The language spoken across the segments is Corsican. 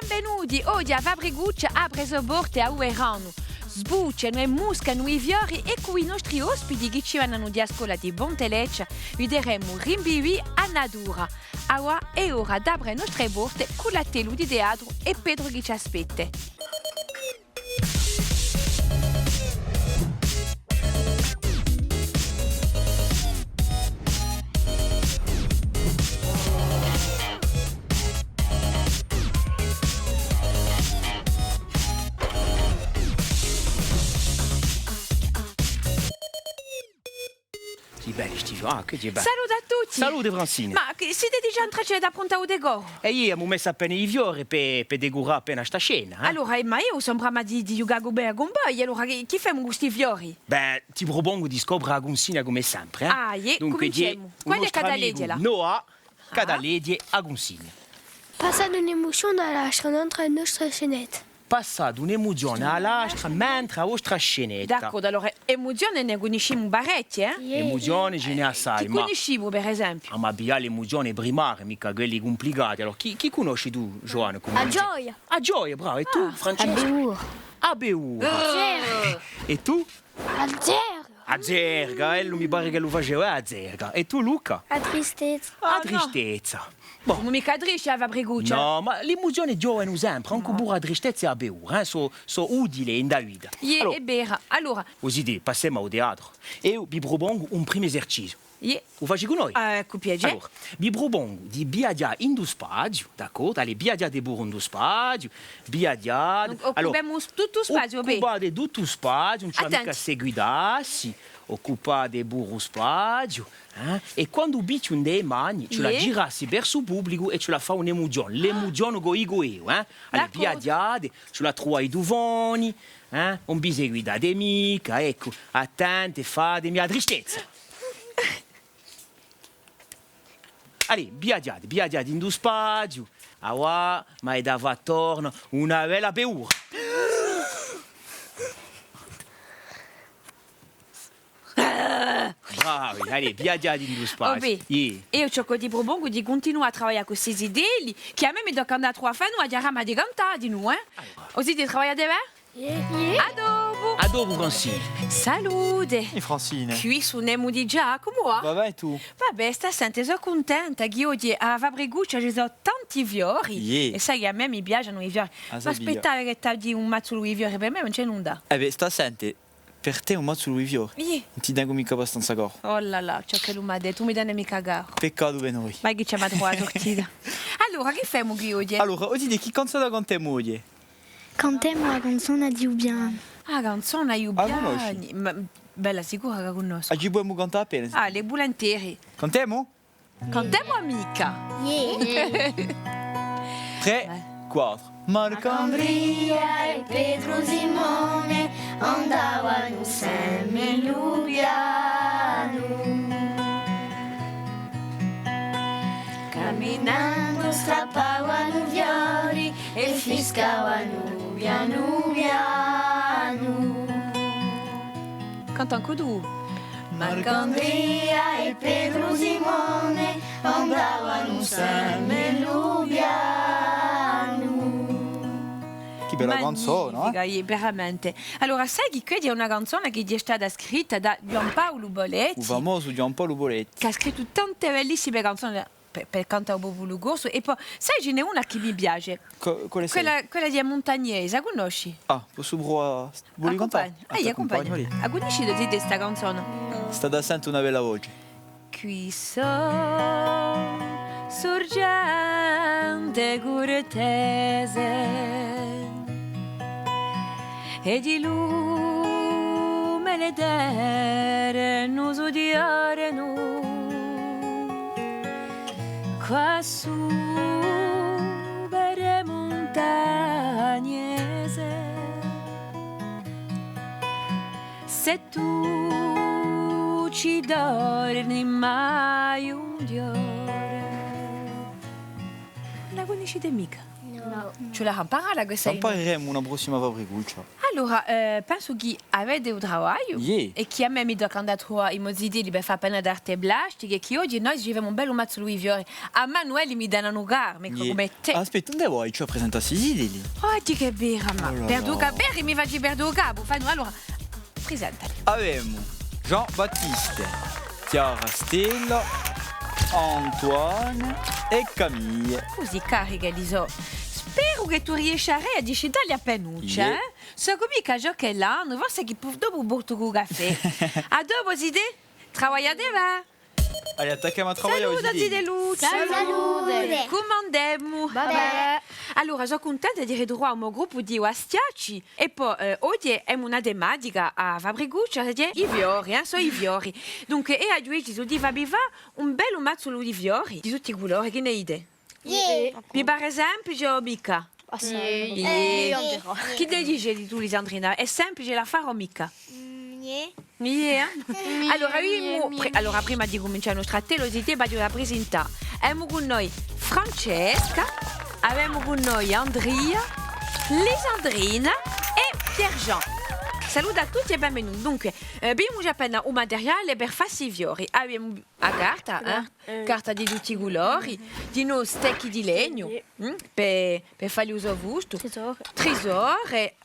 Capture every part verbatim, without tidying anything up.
Benvenuti! Oghje a Fabricuccia apre e so porte à u veranu. Sbuccianu è muscanu i fiori è cù i nostri ospiti chì ci venenu di a scola di Ponte Leccia videremu rinvivì a natura. Avà hè ora d'apre e nostre porte cù l'attellu di teatru è Petru chì ci aspetta. Sì belli sti fiori, ah, chì belli. Salute à tutti! Salute Francine! Ma chì, site digià in traccia d'appuntà u decoru? Eh iè, emu messu appena i fiori per, per decurà appena sta scena, eh? Allora, eh, ma eiu sò in brama di, di ghjucà cù, bè, cun voi, allora chì, chì femu cù sti fiori? Bè, ti prupongu di scopre a cunsigna cum'è sempre, eh? Ah, iè, cuminciemu. Quale hè chì hà da leghjela? Noa, chì hà da leghje a cunsigna. Passate un'emuzione à l'altra, mentre a nostra scenetta. Passate un'emuzione à l'altra, mentre a vostra scenetta. D'accordu, allora, emuzione ne cunniscimu parechje, eh? Emuzione ci n'hè assai, ma... Chì cunniscimu, per esempiu? Ah, ma piglià l'emuzione primaria, micca quelli cumplicati. Allora, chì, chì cunnosci tù, Ghjuvanni, cum'è... A gioia. A gioia, brava. È tù, Francesca? A paura. A paura. È tù? A zerga! A zerga, eh, mi pare ch'ellu faceva, eh, a zerga. È tù, Luca? A tristezza. A tristezza. Bon. Ùn simu micca tristi à a Fabricuccia. Nò, ma l'emuzione ghjovanu sempre, ancu puru a tristezza è a paura, eh, sò, sò utili in a vita. Iè, hè vera. Allora. Cusì, passemu à u teatru. Eiu vi prupongu un primu eserciziu. Iè. U faci cù noi? Eh, cù piacè. Allora, vi prupongu di viaghjà in u spaziu, d'accordu? Allez, viaghjate puru in u spaziu, viaghjate. Dunque, occupemu tuttu u spaziu, bè. Occupate tuttu u spaziu, ùn ci hè micca à seguitassi, occupate puru u spaziu, eh? È quandu u picciu in e mani, ci vole à girassi versu u publicu è ci vole à fà un'emuzione. L'emuzione ch'o dicu eiu, eh? Allez, viaghjate, ci vole à truvà i tufoni, eh? Ùn vi seguitate micca, eccu, attenti, fatemi a tristezza. Allez, viaghjate, viaghjate in u spaziu, avà, m'avete da fà torna una bella paura. Bravi, allez, viaghjate in u spaziu. Iè. Eiu ciò ch'o ti prupongu hè di cuntinuà à travaglià cù sti zitelli, chì à mè mi tocca à andà à truvà à Fanù, a chjamà di cantà dinù, eh? Allora. O zitè, travagliate bè? Iè. À dopu! À dopu, Francine. Salute! È Francine? Quì sunemu digià, cumu và? Và bè, è tù? Và bè, stà à sente, sò cuntenta chì oghje à a Fabricuccia ci sò tanti fiori. Iè. È sai chì à mè mi piacenu i fiori. Ah, m'aspettava chì t'aghji un mazzulu di fiori per mè, ma ùn ci hè nunda. Eh bè, stà à sente, per tè un mazzulu di fiori? Iè. Ùn ti tengu micca abbastanza caru. Oh là là, ciò ch'ellu m'hà dettu, ùn mi tene micca caru. Peccatu per noi. Ma chì ci emu à truvà a surtita. Allora, chì femu quì oghje? Allora, oghje, chì canzona cantemu oghje? Cantemu a canzona di u pianu. Ah, a canzona di u pianu. A cunnosci? Ma, bella sicura chì a cunnoscu. A ci pudemu cantà appena, sì. Ah, vulinteri. Cantemu? Cantemu amica. Iè. Trè, quattru. Marc'Andria è Petru Simone andavanu inseme in lu pianu. Caminandu strappavanu fiori è fiscavanu pianu pianu. Canta ancu tù. Marc'Andria è Petru Simone andavanu inseme in lu pianu. Chì bella canzona, eh? Magnifica, iè, veramente. Allora, sai chì questa hè una canzona chì hè stata scritta da Ghjuvan Paulu Poletti? U famosu Ghjuvan Paulu Poletti. Chì hà scrittu tante bellissime canzone per, per cantà u populu corsu. È po, sai, ci n'hè una chì mi piace. Quale hè? Quella, quella di a Muntagnesa, a cunnosci? Ah, possu pruvà? Voli cantà? Ah, t'accumpagnu. A cunniscite, zitè, sta canzona? Stà à sente una bella voce. Quì sò surgente curtese è di lume l'eternu sudiornu, quassù per e muntagnese. S'è tù ci torni mai un ghjornu. Ùn a cunniscite micca? Nò. Nò. Ci vole à amparalla questa. L'ampareremu una prossima fabricuccia. Allora, eh, pensu chì avete u travagliu. Iè. È chì à mè mi tocca à andà à truvà i mo zitelli per fà appena d'arte plastiche, chì oghje noi ci femu un bellu mazzulu di fiori. À mè, Noeli, mi dà una carne, eccu, cum'è tè. Aspetta, induve vai? Ci presenti i zitelli. Oh, dì chì hè vera, ma... Oh là là. Perdu u capu, mi faci perde u capu. Fai, allora, presentali. Avemu Jean-Baptiste, Chiara Stella, Antoine è Camille. Cusì carichi ch'elli sò. Speru chì tù riescirai à discitalli appenuccia, eh? Sò cum'è chì ghjochenu, forse chì pu-, dopu portu u caffè. À dopu, zitè, travagliate bè. Allez, attacchemu à travaglià, o zitelli. Salute, zitellucci. Salute. Cum'andemu? Bè. Allora, sò cuntenta di ritruvà u mo gruppu di Bastiacci è po, eh, oghje emu una tematica à Fabricuccia, hè i fiori, eh, sò i fiori. Dunque, è aghju decisu di fà vi fà un bellu mazzulu di fiori, di tutti i culori, chì ne dite? Iè. Vi pare semplice o micca? Assai. Iè. Iè. Chì ne dici tù, Lisandrina? Hè semplice l'affare o micca? Mm, iè. Iè, eh? Allora, avemu pri-, allora, prima di cumincià u nostru attellu, zitè, v'aghju da prisintà. Avemu cù noi Francesca, avemu cù noi Andria, Lisandrina è Pierre-Jean. Salute à tutti è benvenuti. Dunque, eh, avemu digià appena u materiale per fassi i fiori. Avemu a carta, eh? Carta di tutti i culori, dinò stecchi di legnu, mm, per, per falli u so fustu, trisore,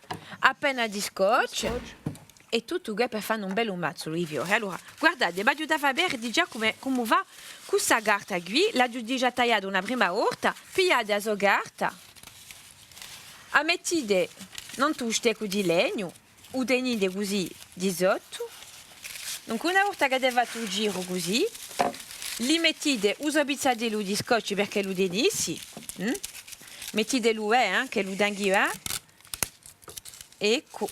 appena di scotch, è tuttu què per fà un bellu mazzulu di fiori. Allora, guardate, v'aghju da fà vede digià cumu, cumu fà cù sta carta quì, l'aghju digià tagliata una prima volta, pigliate a so carta, a mettite nantu à u steccu di legnu, u tenite cusì di sottu. Dunque, una volta ch'avete fattu u giru cusì, li mettite u so pizzatellu di scotch perch'ellu tenissi, mm? Mettitelu, eh, ch'ellu tenghi, eh. Eccu.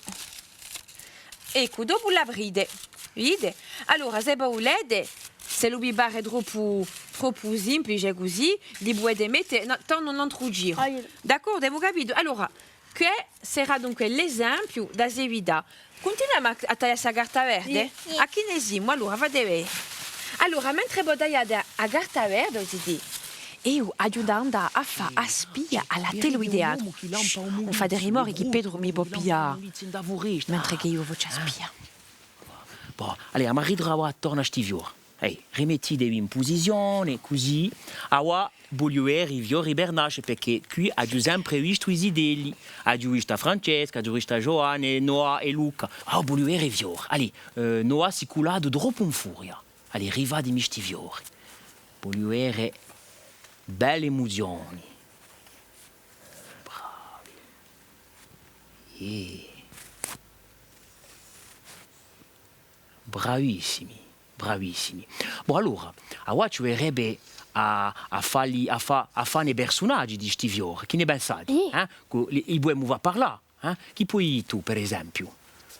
Eccu, dopu l'aprite. Vidite? Allora, s'è vo vulete, s'ellu vi pare troppu, troppu simplice cusì, li pudete mette, nò, torna un antru giru. D'accordu, avemu capitu? Allora, què sarà dunque l'esempiu da seguità. Cuntinuemu à, à taglià sta carta verde? Sì. À chì ne simu? Allora, fate vede. Allora, mentre vo tagliate a, a carta verde, o zitè, eiu aghju da andà à fà a spia à l'attellu di teatru. Shh, ùn fate rimore chì Petru mi pò piglià mentre chì eiu facciu a spia. Bon, allez, emu à ritruvà torna sti fiori. Ehi, rimettitevi in pusizione, cusì. Avà vogliu vede i fiori per nasce, perchè quì aghju sempre vistu i zitelli. Aghju vistu à Francesca, aghju vistu à Ghjuvanni, Noà è Luca. Ah, vogliu vede i fiori. Allez, eh, Noà s'hè cullatu troppu in furia. Allez, rifatemi sti fiori. Vogliu vede belle emuzioni. Bravi. Eh. Bravissimi, bravissimi. Bon, allora, avà ci vulerebbe à, à falli, à fà, à fà i persunaghji di sti fiori. Chì ne pensate? Iè. Eh? Cù, li, li pudemu fà parlà, eh? Chì poi dì tù, per esempiu?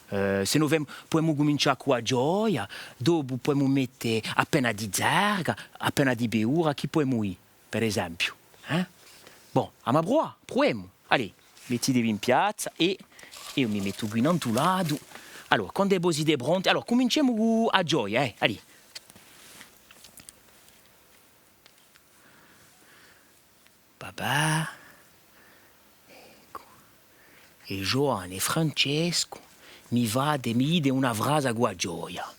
Eh, s'è no femu, pudemu cumincià cù a gioia, dopu pudemu mette appena di zerga, appena di paura, chì pudemu dì? Per esempiu, eh? Bon, emu à pruvà, pruvemu. Allez, mettitevi in piazza è eiu mi mettu quì in un antru latu. Allora, quand'è vo site pronti, allora, cuminciemu cù a gioia, eh? Allez. Papà. Eccu. È Ghjuvanni è Francescu, mi fate, mi dite una frasa cù a gioia.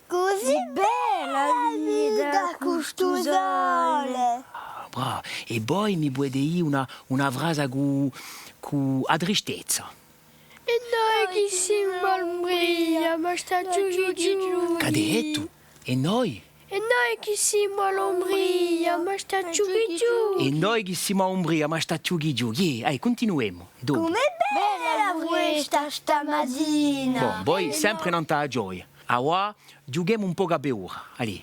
Cusì bella a vita cù stu sole! Ah, brava. È voi mi pudete dì una, una frasa cù, cù a tristezza. È noi chì simu à l'umbria, ma stà chjuchi chjuchi. Ch'avete dettu? È noi? È noi chì simu à l'umbria, ma stà chjuchi chjuchi. È noi chì simu à l'umbria, ma stà chjuchi chjuchi. Iè, eh, cuntinuemu. Dunque. Cum'hè bella la furesta stamatina! Bon, voi sempre nant'à a gioia. Avà, ghjuchemu un pocu à paura. Allez.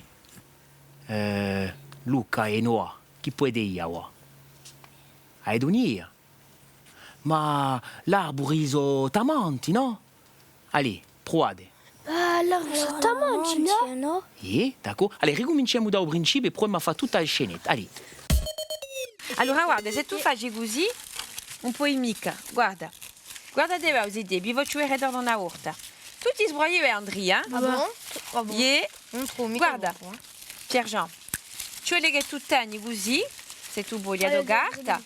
Eh, Luca è Noà, chì pudete dì avà? Avete un'idea? Ma l'arburi sò tamanti, nò? Allez, pruvate. Ah, l'arburi sò tamanti, nò? Iè, d'accordu. Allez, ricuminciemu da u principiu è pruvemu à fà tutta a scenetta. Allez. Allora, guarda, s'è tù faci cusì, ùn poi micca. Guarda. Guardate bè, o zitè, vi facciu vede torna una volta. Tù ti sbrogli bè, Andria? Ah bon? Ah bon? Iè. Ùn trovu micca. Guarda, Pierre-Jean, ci vole chì tù teni cusì, s'è tù voli, a to carta.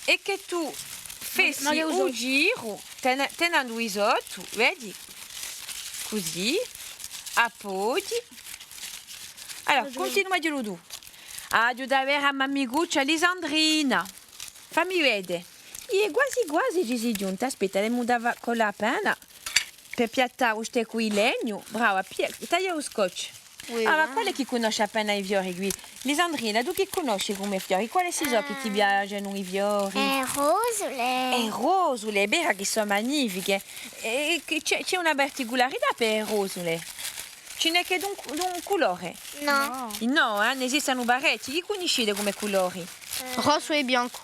è chì tù fessi u giru, tene-, tenendu i sottu, vedi? Cusì, appoggi. Allora, cuntinuaghjilu tù. Aghju da vede a m'amicuccia Lisandrina. Fammi vede. Iè, guasi guasi ci sì ghjunta. Aspetta, l'emu da fà culà appena per piattà u steccu di legnu. Brava, pie-, taglia u scotch. Allora, quale hè chì cunnosce appena i fiori quì? Lisandrina, tù chì cunnosci cum'è fiori? Quale si sò chì ti piacenu i fiori? Eh, rosule. E rosule, hè vera chì sò magnifiche. È chì ci hè, ci hè una particularità per e rosule? Ci n'hè chè d'un, d'un culore? Nò. Nò, eh, n'esistenu parechji. Chì cunniscite cum'è culori? Rossu è biancu.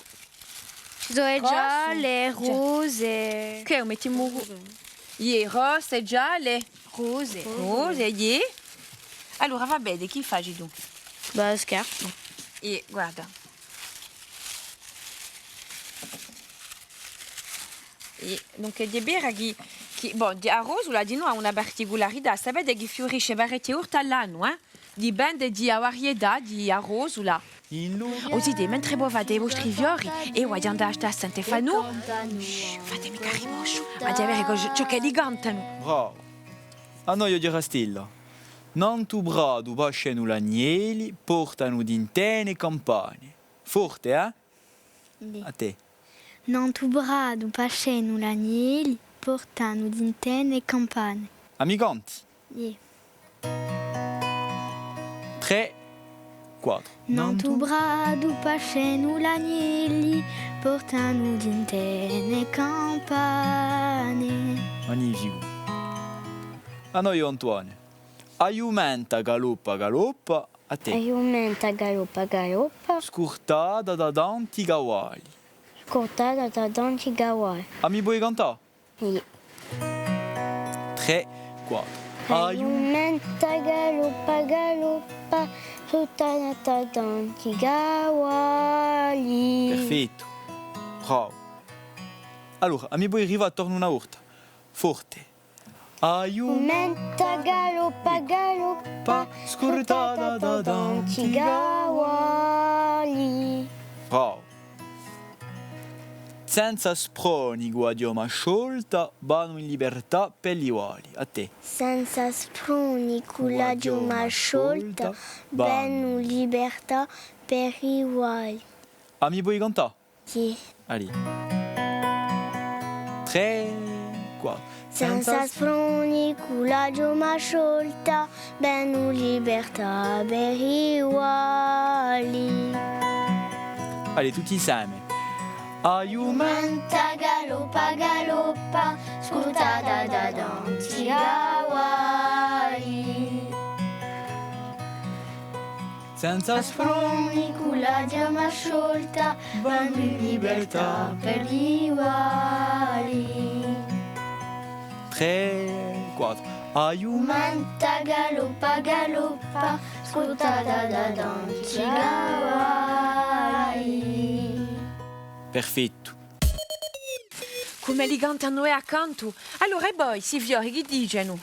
Ci sò e gialle, rose. Chì mettimu? Iè, rosse, gialle. Rose. Rose, iè. Allora, và bè, chì faci tù? Bah, scarpu. Iè, guarda. Iè, dunque, hè vera chì, chì, bon, a rosula dinò hà una particularità, sapete chì fiurisce parechje volte à l'annu, eh? Dipende di a varietà di a rosula. O zitè, mentre vo fate i vostri fiori, eiu aghju da andà à stà à sente, fà nò. Shh, fate micca rimosciu, aghju da vede ciò, ciò ch'elli cantanu. Bravu. À noi oghje Rastella. Nantu pratu pascenu l'agnelli, portanu tintene è campane. Forte, eh? Iè. À tè. Nantu pratu pascenu l'agnelli, portanu tintene è campane. A mi canti? Iè. Trè, quattru. Nantu pratu pascenu l'agnelli, portanu tintene è campane. Magnificu. À noi Antoine. A ghjumenta galoppa galoppa, à tè. A ghjumenta galoppa galoppa. Scurtata da tanti cavali. Scurtata da tanti cavali. A mi poi cantà? Iè. Trè, quattru. A ghjumenta galoppa galoppa, scurtata da tanti cavali. Perfettu. Bravu. Allora, a mi poi rifà torna una volta. Forte. A ghjumenta galoppa galoppa, scurtata da tanti cavali. Bravu. Senza sproni cù a ghjoma sciolta, vanu in libertà per li quali. À tè. Senza sproni cù a ghjoma sciolta, vanu in libertà per li quali. A mi poi cantà? Iè. Allez. Trè, quattru. Senza sproni cù a ghjoma sciolta, vanu in libertà per li quali. Allez, tutti inseme. A ghjumenta galoppa galoppa, scurtata da tanti cavali. Senza sproni cù a ghjoma sciolta, vanu in libertà per li quali. Trè, quattru. A ghjumenta galoppa galoppa, scurtata da tanti cavali. Perfettu. Cum'elli cantanu, eh, accantu. Allora, è voi, sti fiori, chì dicenu?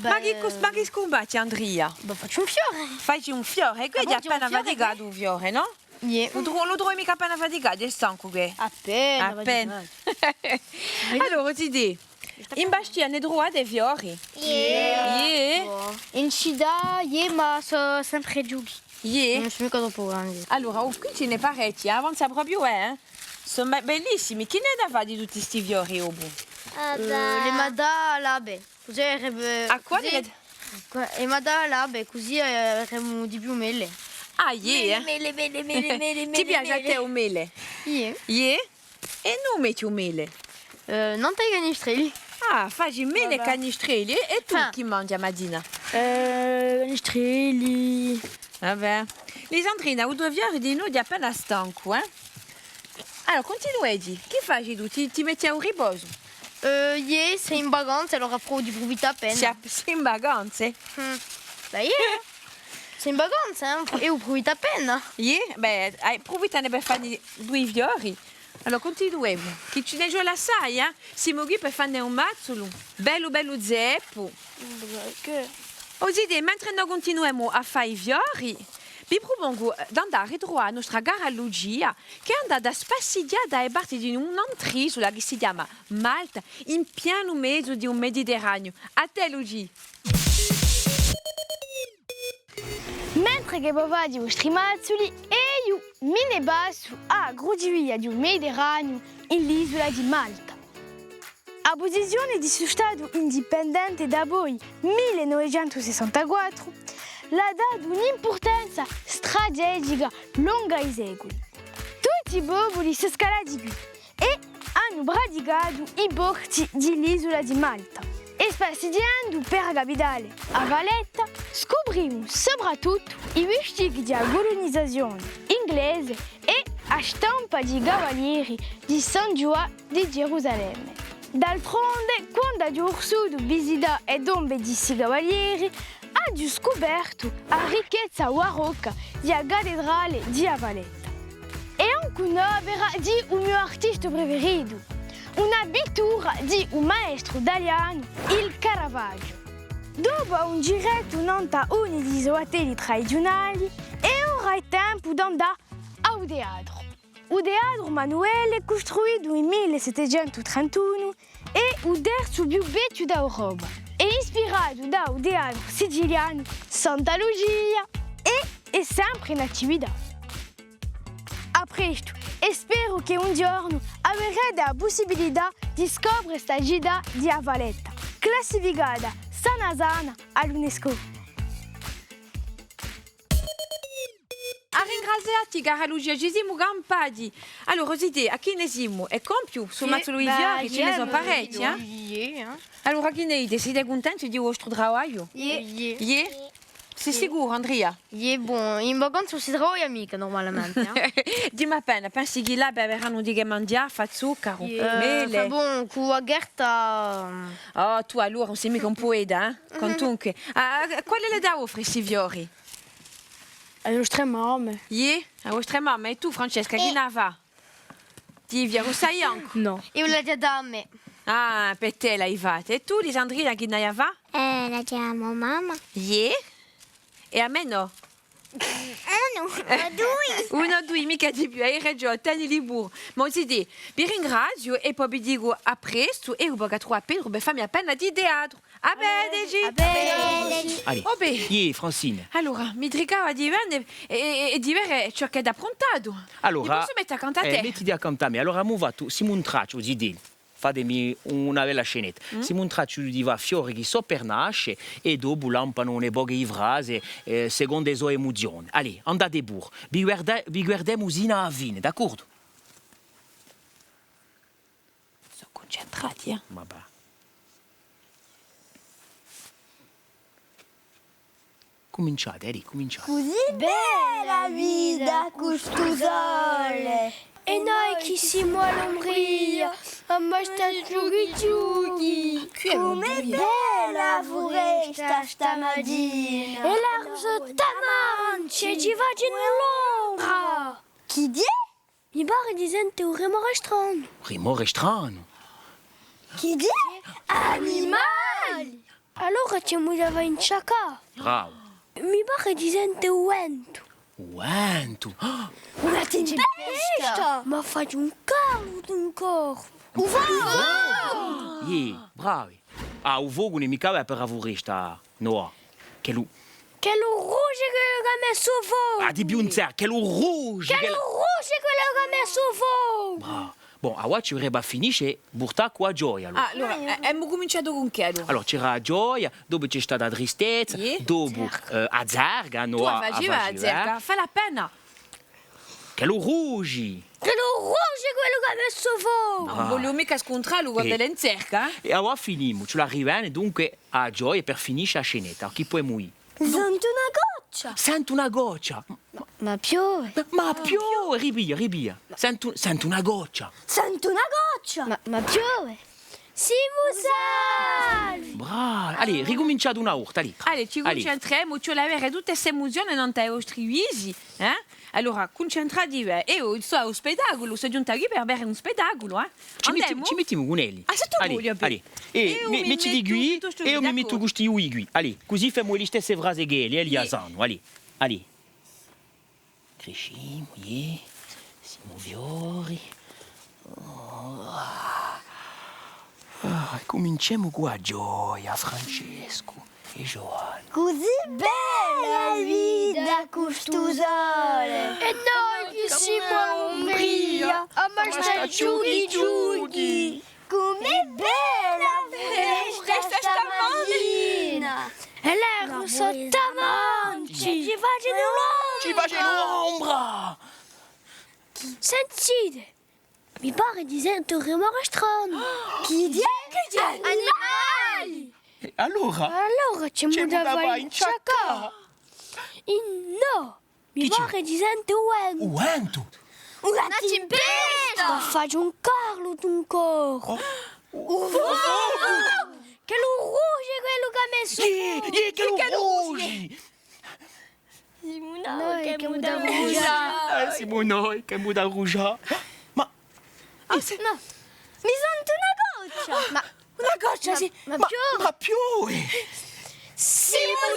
Ma chì cus-, ma chì scumbatte, Andria? Bè, facciu un fiore. Faci un fiore, è quì hè appena faticatu u fiore, nò? Iè. Lu tro-, lu trovi micca appena faticatu, hè stancu chì hè? Appena. Appena. Allora, zitè, in Bastia ne truvate fiori? Iè. Iè? In cità, iè, ma sò sempre ghjuchi. Iè? Ùn sò micca troppu grandi. Allora, oh, quì ci n'hè parechji, eh? Avanza propiu, eh? Sò be-, bellissimi. Chì n'hè da fà di tutti sti fiori, dopu? Eh, li manda à l'ape. Cusì, eh, à quale? Cusì, li manda à l'ape, cusì, eh, averemu di più mele. Ah, iè, eh? Mele, mele, mele, mele, mele. Ti piace à tè u mele? Iè. Iè? È induve metti u mele? Eh, nantu à i canistrelli. Ah, faci mele è canistrelli. È, è tù chì manghji a matina? Eh, canistrelli. Và bè. Lisandrina, u to fiore dinò hè appena stancu, eh? Allora, cuntinueghji. Chì faci tù? Ti, ti metti à u riposu? Eh, iè, sò in vacanze, allora provu di prufittà appena. Sì, sì in vacanze? Mm. Bè, iè. Sò in vacanze, eh, è eiu prufitta appena. Iè? Bè, eh, prufittane per fà i, i fiori. Allora, cuntinuemu, chì ci ne vole assai, eh? Simu quì per fanne un mazzulu. Bellu, bellu zeppu. O zitè, mentre no cuntinuemu à fà i fiori, Vi prupongu, eh, d'andà à ritruvà a nostra cara Lucia, chì hè andata à spassighjà da e parti di un'antra isula chì si chjama Malta, in pienu mezu di u Mediterraniu. À tè, Lucia! Mentre chì vo fate i vostri mazzuli, eiu mi ne passu à a crucifiglia di u Mediterraniu in l'isula di Malta. A pusizione di stu statu indipendente dapoi mille novecentu sessantaquattru l'hà datu un'impurtanza strategica longa i seculi. Tutti i populi sò scalati quì è anu praticatu i porti di l'isula di Malta. È spassighjendu per a capitale, a Valetta, scuprimu sopratuttu i vistighji di a culunizazione inglese è a stampa di i cavalieri di San Ghjuvanni di Gerusalemme. D'altronde, quandu aghju vulsutu visità e tombe di sti cavalieri, aghju scupertu a ricchezza barocca di a cattedrale di a Valetta. Hè ancu un'opera di u mo artistu preferitu, una pittura di u maestru talianu, il Caravaggio. Dopu à un girettu nant'à uni di i so attelli tradiziunali, hè ora è tempu d'andà à u teatru. U Teatru Manuele, custruitu in mille settecentu trentunu, hè u terzu più vechju d'Europa. Hè ispiratu da u teatru sicilianu Santa Lucia è hè sempre in attività. À prestu, è speru chì un ghjornu averete a pussibilità di scopre sta cità di a Valetta, classificata sana sana à l'UNESCO. À ringrazià ti, cara Lucia, ci simu campati. Allora, o zitè, à chì ne simu? Hè compiu? Stu mazzulu di fiori, ci ne sò parechji, eh? Iè, eh. Allora, chì ne dite? Site cuntenti di u vostru travagliu? Iè. Iè? Sì sicuru, Andria? Iè, bon, in vacanza ùn si travaglia micca, nurmalamente, eh. Dimmi appena, pensi chì l'api averanu di chè manghjà, fà zuccaru, mele? Eh, bon, cù a ghjerta. Oh, tù allora ùn sì micca un pueta, eh? Quantunque. Ah, ah, quale l'hà da offre sti fiori? À e nostre mamme. Iè? À e vostre mamme. È tù, Francesca, chì n'hà da fà? Ti via, u sai ancu? Nò. Eiu l'aghju da dà à mè. Ah, per tè l'hai fatte. È tù, Lisandrina, chì n'hai da fà? Eh, l'aghju da dà à mamma. Iè? È à mè nò? Unu, o dui. Unu o dui, micca di più, hai ragiò, tenili puru. Ma o zitè, vi ringraziu è po vi dicu à prestu, è eiu vocu à truvà à Petru per fà mi appena di teatru. À vedeci! À vedeci! Allez. Iè, Francine. Allora, mi tricava di vene è, è, è di vede ciò ch'hai appruntatu. Allora, mi possu mette accantu à tè? Mettiti accantu à mè. Allora, emu fattu, simu in traccia, o zitè. Fatemi una bella scenetta. Simu in traccia di fà fiori chì sò per nasce è dopu lampanu une poche di frase, eh, secondu e so emuzione. Allez, andate puru. Vi guarda-, vi guardemu sinu à a fine, d'accordu? Sò cuncentrati, eh. Ma và. Cuminciate, Eri, cuminciate. Cusì bella a vita cù stu sole. È noi chì simu à l'ombria, à mastà ciuchi ciuchi. Cum'è bella a furesta stamatina. È l'aria sò tamanci, ci face l'ombra. Chì hè? Mi pare di sente un rimore stranu. Rimore stranu? Chì dì? Animali! Allora ci emu da fà insciaccà. Bravu. Mi pare di sente u ventu. U ventu? Una timpesta! Ma face un caldu in corpu. U focu! Iè, bravi. Ah, u focu ùn hè micca bè per a furesta, nò. Quellu... Quellu rughju hè quellu chì hà messu u focu! Ah, di più in zè, quellu rughju, quellu rughju hè quellu chì hà messu u focu! Bravo. Bon, avà ci vulerebbe à finisce, purtà cù a gioia, allora. Ah, allora, eh, emu cuminciatu cù chì, allora? Allora, c'era a gioia, dopu ci hè stata a tristezza, dopu, eh, a zerga, nò? Tù a facivi a zerga, falla appena! Quellu rughju! Quellu rughju hè quellu chì hà messu u focu! Ùn vogliu micca scuntrallu quand'ellu hè in zerga, eh? È avà finimu, ci l'arrivene, dunque, à a gioia per finisce a scenetta. Chì pudemu dì? Sentu una goccia! Sentu una goccia! Ma, ma piove! Ma, ma piove! Ripiglia, ripiglia! Sentu, sentu una goccia! Sentu una goccia! Ma, ma piove! Simu salvi! Bravi! Allez, ricuminciate una volta, allez. Allez, ci cuncentremu, ci vole à avè tutte st'emuzione nant'à i vostri visi, eh? Allora, cuncentratevi, eh, eiu sò à u spettaculu, sò ghjunta quì per vede un spettaculu, eh? Andemu? Ci mettimu cun elli. Ah, sè tù voli, allez. È eiu mi mettu quì, è eiu mi mettu cù sti dui quì. Allez, cusì femu e listesse frase ch'elli, elli a sanu, allez. Allez. Criscimu, iè, simu fiori. Ah, ah, cuminciemu cù a gioia, Francescu è Ghjuvanni. Cusì bella a vita cù stu sole! È noi chì simu à l'umbria, emu à stà ciuchi ciuchi! Cum'hè bella a furesta stamatina! È l'erba sottu à manci ci face l'ombra! Ci face l'ombra! Sentite! Mi pare di sente un rumore stranu. Chì hè? Chì hè? Animali! È allora? Allora ci emu da fà inciaccà. Innò, mi pare di sente u ventu. U ventu? Una timpesta! Ma face un carlu, un coro. Oh. U focu! Ch'ellu rugi quellu chì hà messu! Iè, iè, ch'ellu rugi! Simu noi chì emu da rugià. Eh, simu noi chì emu da rugià. Ma... Ah, nò. Mi sentu una goccia. Ma una goccia, sì. Ma, ma piove. Ma piove. Simu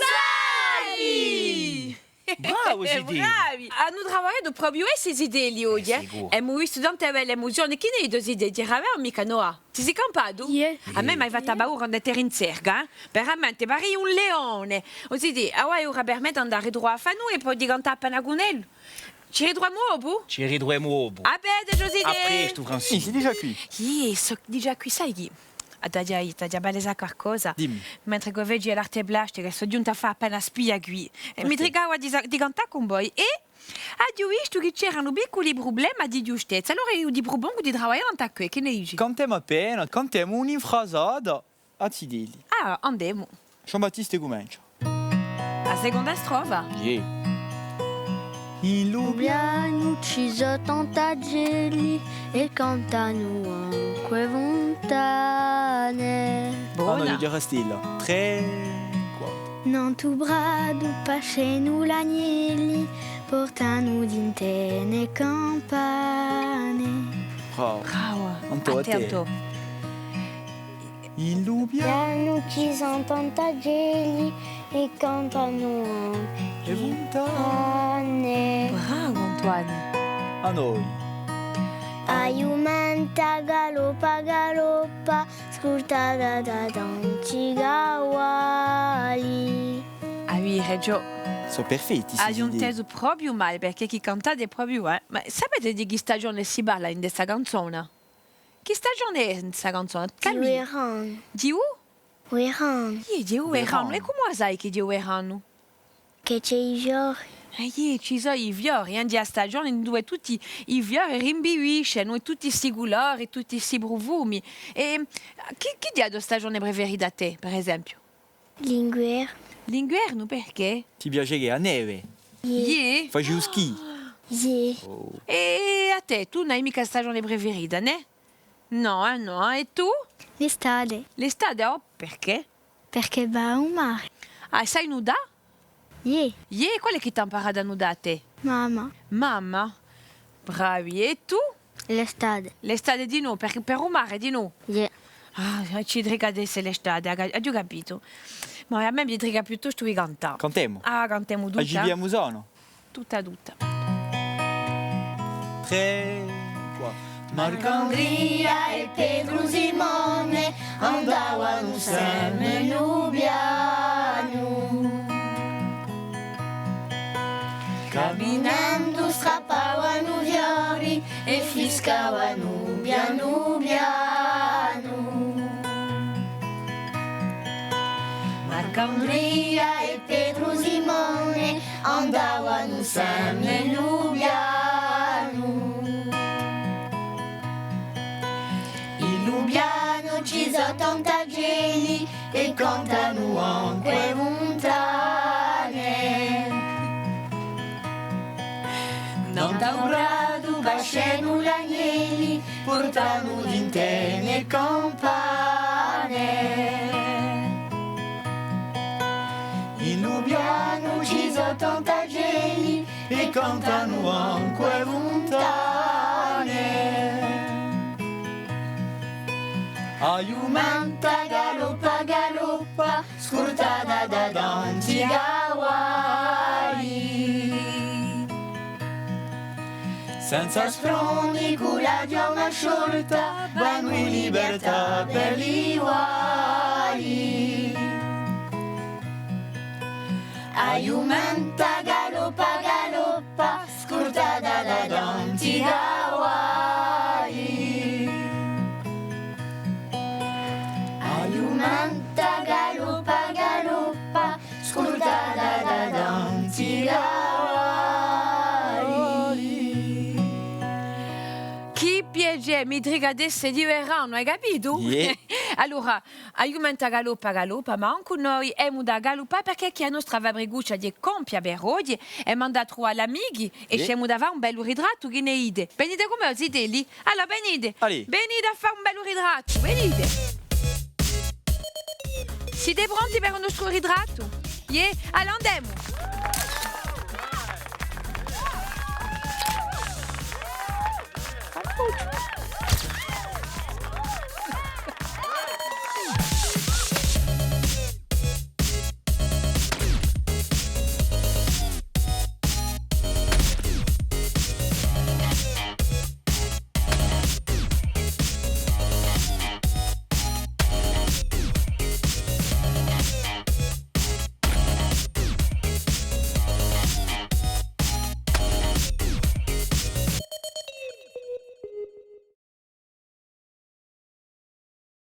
salvi! Bravu, zitelli. Bravi. Anu travagliatu propiu sti zitelli oghje, eh? Sicuru. Emu vistu tante belle emuzione. Chì ne dite, zitelli? Era vera o micca, Noà? Ti sì campatu? Iè. À mè m'hai fattu paura quand'eru in zerga, eh? Veramente, paria un leone. O zitè, avà hè ora per mè d'andà à truvà à Fanù è po di cantà appena cun ellu. Ci ritruvemu dopu? Ci ritruvemu dopu. À vedeci, o zitè! À prestu, Francine. Sì, sì, digià quì. Iè, sò digià quì, sai chì? Ah, t'aghju, t'aghju à palesà qualcosa. Dimmi. Mentre ch'o facia l'arte plastica, sò ghjunta à fà appena spia quì. È mi tricava di sa-, di cantà cun voi. È aghju vistu chì c'eranu picculi prublemi di ghjustezza, allora eiu ti prupongu di travaglià nant'à què, chì ne dici? Cantemu appena, cantemu un'infrasata à zitelli. Ah, andemu. Jean-Baptiste cumencia. A seconda strofa? Iè. In Lubianu ci sò tanti acelli è cantanu ancu e funtane. Bona. Ah nò, eiu dicu a stella. Trè, quattru. Nantu pratu pascenu l'agnelli, purtanu dint'à e campane. Brava. Brava. Antò, à tè. Antò. In Lubianu ci sò tanti acelli è cantanu ancu e funtane. Bravo, Antoine. À noi. A ghjumenta galoppa, galoppa, scurtata da tanti cavalli. Avete ragiò. Sò perfetti, sì. Aghju intesu propiu male, perchè chì cantate propiu, eh. Ma sapete di chì stagione si parla in sta canzona? Chì stagione hè in sta canzona? Di u veranu. Di u? Veranu. Iè, di u veranu. È cumu a sai chì hè di u veranu? Chì ci hè i fiori. Eh, iè, ci sò i fiori, eh, hè a stagione induve tutti i fiori rimbiviscenu, è tutti sti culori, tutti sti prufumi. È chì, chì hè a to stagione preferita à tè, per esempiu? L'inguernu. L'inguernu, perchè? Ti piace chè a neve? Iè. Iè? Faci u ski? Iè. Oh. È à tè, tù ùn hai micca stagione preferita, nè? Nò, eh, nò. È tù? L'estate. L'estate, oh, perchè? Perchè vò à u mare. Ah, sai nutà? Iè. Iè, quale hè chì t'hà amparatu à nutà à tè? Mamma. Mamma? Bravi. È tù? L'estate. L'estate dinù, per, per u mare dinù? Iè. Ah, ci tricatesse l'estate, aghju capitu. Ma à mè mi trica piuttostu di cantà. Cantemu. Ah, cantemu tutta. A ci pigliemu sanu. Tutta, tutta. Trè, quattru. Marc'Andria è Petru Simone andavanu inseme in Lubianu. Caminendu strappavanu fiori è fiscavanu pianu pianu. Marc'Andria è Petru Simone andavanu inseme in Lubianu. In Lubianu ci sò tanti acelli è cantanu ancu e funtane. Nant'à u pratu pascenu l'agnelli, purtanu dint'à e campane. In Lubianu ci sò tanti acelli è cantanu ancu e funtane. A ghjumenta galoppa, galoppa, scurtata da tanti cavalli. Senza sproni, cù la ghjoma sciolta, vanu in libertà per li guai. A ghjumenta galoppa, galoppa, scurdata da tanti guai. A ghjumenta galoppa, galoppa, scurdata da tanti guai. Chì piacè, mi trica d'esse di veranu, ai capitu? Iè. Allora, a ghjumenta galoppa, galoppa, ma ancu noi emu da galuppà, perchè chì a nostra fabricuccia hè compia per oghje, emu da truvà l'amichi è ci emu da fà un bellu ritrattu, chì ne dite? Venite cù mè, zitelli? Allora, venite! Allez. Venite à fà un bellu ritrattu, venite! Site pronti per u nostru ritrattu? Iè? Allora andemu!